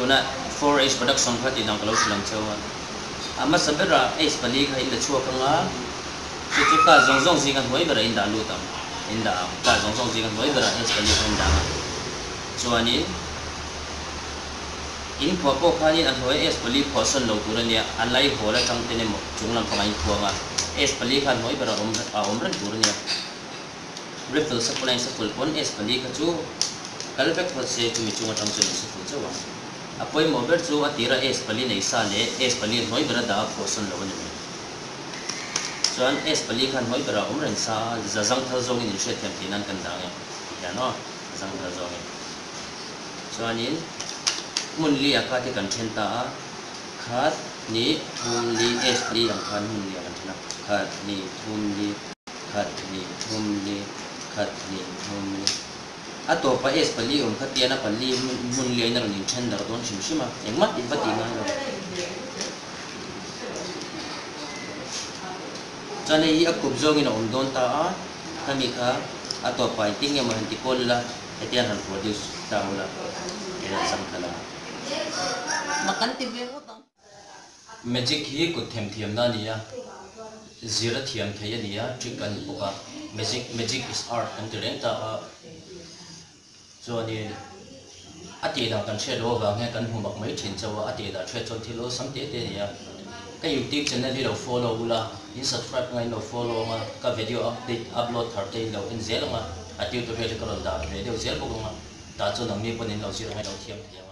Tuna 4H production kha tih dan ka lo hrilh ang cheu a. A hmasa berah H pali kha in la chhuak ang a, chu chu car zawng zawng zinga hnuai berah in dah lut ang, in dah ang. Car zawng zawng zinga hnuai berah H pali kha in dah ang a. Chuanin in phuah pawh khanin a hnuai S pali phuah sawn lo tur a nia, a lai hawl atang ten emaw chung lam pangah in phuang a, S pali kha hnuai berah awm a awm reng tur a nia. Rifle saful a in saful pawn S pali kha chu kal vek phawt se chumi chung atang chuan in saful chauh ang. A pawimawh ber chu a tira S pali nei sa leh S pali hnuai bera dah a phuah sawn lo a ni mai. Chuan S pali kha hnuai berah awm reng sa a, za zangthal zawngin in hriatthiam tih nan kan dah ang e ti hian aw, zangthal zawngin. Chuanin hmun li a kha te kan then ta a, khat, hnih, thum, li, S pali ang khan hmun li ah kan then a, khat, hnih, thum, li. Khat hnih thum li, khat hnih thum li. A tawpa S pali awm kha tian a pali hmun liain a rawn inthen darh dawn hrim hrim a, engmah in va tih ngai lo. Chuan hei hi a khup zawngin a awm dawn ta a, khami kha a tawpa engtin nge maw han ti kual ila, hetiang han produce ta ula, eng an zang khalh a. Magic hi kut themthiamna a ni a, zir a thiam thei a ni a, trick a ni bawk a, magic magic is art kan ti reng ta a, chuanin a tih dan kan hriat loh avang hian kan hmu mak mai thin chauh a, a tih dan hriat chuan thil awlsam te te a ni a, ka youtube channel hi lo follow ula, in subscribe anga in lo follow anga, ka video update upload thar te in lo en zel anga, a tutorial hi ka rawn dah ve deuh zel bawk anga, tah chuan nangni pawn in lo zir anga in lo thiam thei ang.